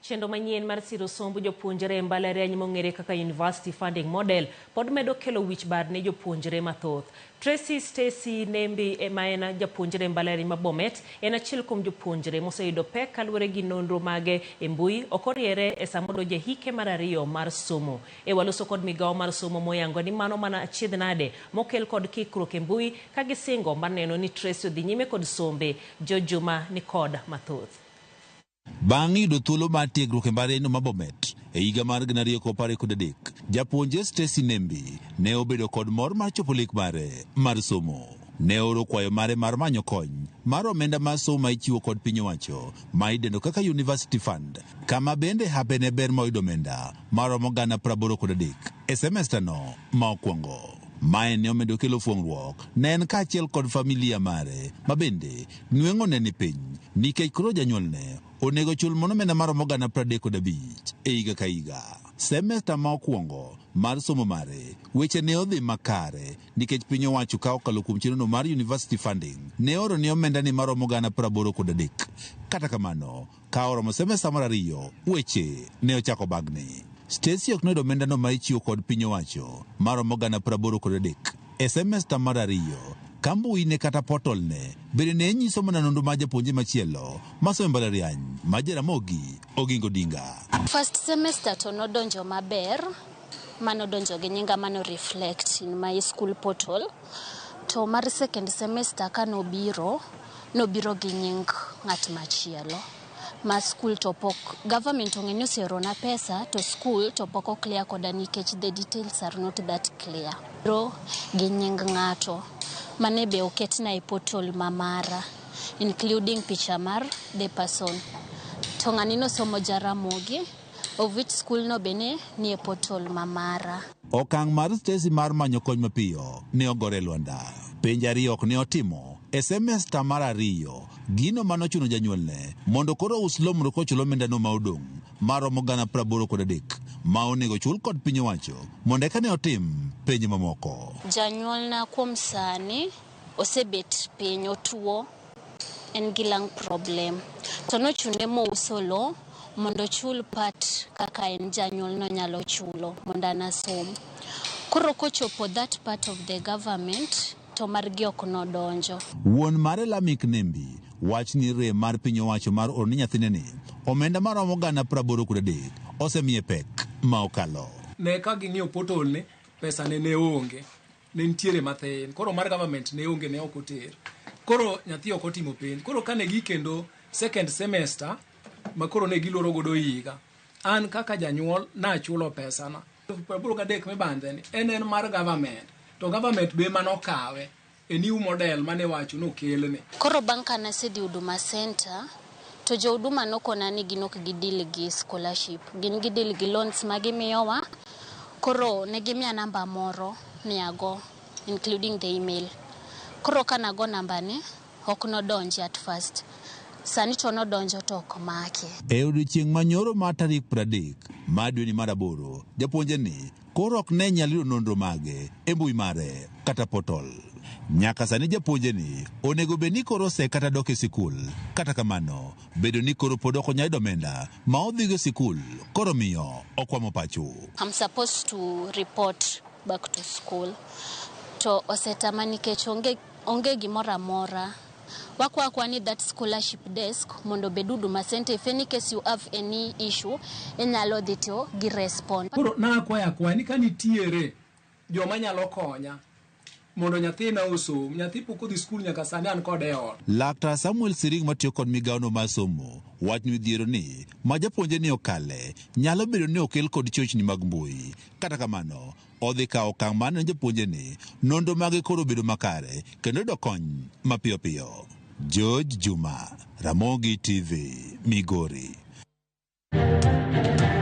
Chenro manyien mar siro somb jopuonjre e mbalariany mong'ere kaka University Funding Model pod medo kelo wich bar ne jopuonjre mathoth. Tracy Stacy Nembi ma en japuonjre e mbalariany ma Bomet en achiel kuom jopuonjre moseyudo pek kaluwore gi nonro mage e mbui ok oriere e sama odonjo e hike mar ariyo mar somo. E waloso kod migawo mar somo moyango ni mano mana achiedh nade mokel kod kikruok e mbui ka gisingo mar neno ni Tracy odhi nyime kod sombe. George Juma ni kod mathoth. Bang' yudo thuolo mar tiegruok e mbalarianyno ma Bomet e higa mar 2013, japuonjre Stacy Nembi ne obedo kod mor mar chopo lek mare mar somo. Ne ooro kwayo mare mar manyo kony mar omenda mar somo ma ichiwo kod piny owacho ma idendo kaka University Fund, kama bende hape ne ber ma oyudo omenda maromo 83,000 e semesta no ma okwongo. Mae ne omedo kelo fuong'ruok ne en kaachiel kod familia mare ma bende nweng'o ne ni piny nikech koro janyuolne onego chul mana omenda maromo 35,000 e higa ka higa. Semesta ma okwongo mar somo mare, weche ne odhi makare nikech piny owacho ka okalo kuom chenrono mar University Funding ne oro ne omenda ni maromo 83,000. Kata kamano, ka oromo semesta mar ariyo, weche ne ochako bagni. Stacy ok noyudo omendano ma ichiwo kod piny owacho maromo 83,000 e semesta mar ariyo ka mbui ne kata portal ne bende ne nyiso mana nonro mar japuonjre machielo masomo e mbalariany ma Jaramogi Oginga Odinga. First semester to nodonjo maber, manodonjo gi nyinga mano reflect in my school portal. To mar second semester kanobiro, nobiro gi nying ng'at machielo. Ma school to pok, government ong'e ni oseorona pesa to school to pok o clear koda nikech the details are not that clear. Biro gi nying ng'ato mane be oketna e portal ma mara including picha mar the person. To ng'ani nosomo Jaramogi of which school no be ne nie portal ma mara. Okang' mar Stacy mar manyo kony mapiyo ne ogore e lwanda. Penj ariyo ok ne otimo e semesta mar ariyo, gino mane ochuno janyuolne mondo koro us lowo mondo kochul omendano ma odong' maromo 83,000 ma onego chul kod piny owacho mondo eka ne otim penj mamoko. Janyuolna kuom sani osebet piny otuo, en gi lung problem. To nochune mouso lowo mondo ochul part kaka en janyuol nonyalo chulo mondo an asom. Koro kochopo that part of the government to margi ok nodonjo. Wuon mare Lamik Nembi wach ni rem mar piny owacho mar oro ne nyathine ni omenda maromo 83,000 osemiye pek ma okalo. Ne ka ging'iyo portal ni pesa ne ne onge, ne nitiere mathin. Koro mar government ne onge, ne ok oter. Koro nyathi ok otimo penj. Koro kane gi kendo second semester ma koro ne giloro godo higa, an kaka janyuol nachulo pesana. 83 mibandhe ni en mar government, to government be manokawe e new model mane wacho nokelne. Koro bang' ka nasedhi Huduma Center, to jo Huduma nokona ni gin ok gidil gi scholarship, gin gidil gi loans ma gimiyowa. Koro ne gimiya namba moro ni ago including the email. Koro ka nago namba ni, ok nodonji at first. Sani to nodonjo to ok make. E odiechieng' ma nyoro mar tarik 30 mar dweni mar aboro, japuonje ni koro ok ne nyal yudo nonro mage e mbui mare kata portal. Nyaka sani japuonje ni onego bed ni koro ose kata dok e sikul. Kata kamano, bedo ni koro pod ok onyal yudo omenda ma odhigo e sikul koro miyo okwamo pacho. I'm supposed to report back to school. To osetama nikech onge, onge gimoro amora. Wakwa akwa ni that scholarship desk mondo obed Huduma Center. If any case you have any issue, inyalo dhi to gi respond. Koro nakwayo akwaya ni ka nitiere joma nyalo konya mondo nyathina osom, nyathi pok odhi skul nyaka sani an kode e ot. Laktar Samuel Siring matiyo kod migawono mar somo wach midhiero ni ma japuonjre ni okale nyalo bedo ni okel kod chochni mag mbui. Kata kamano, odhi kawo okang' mar neno japuonjre ni nonro mage koro obedo makare kendo yudo kony mapiyo piyo. George Juma, Ramogi TV, Migori.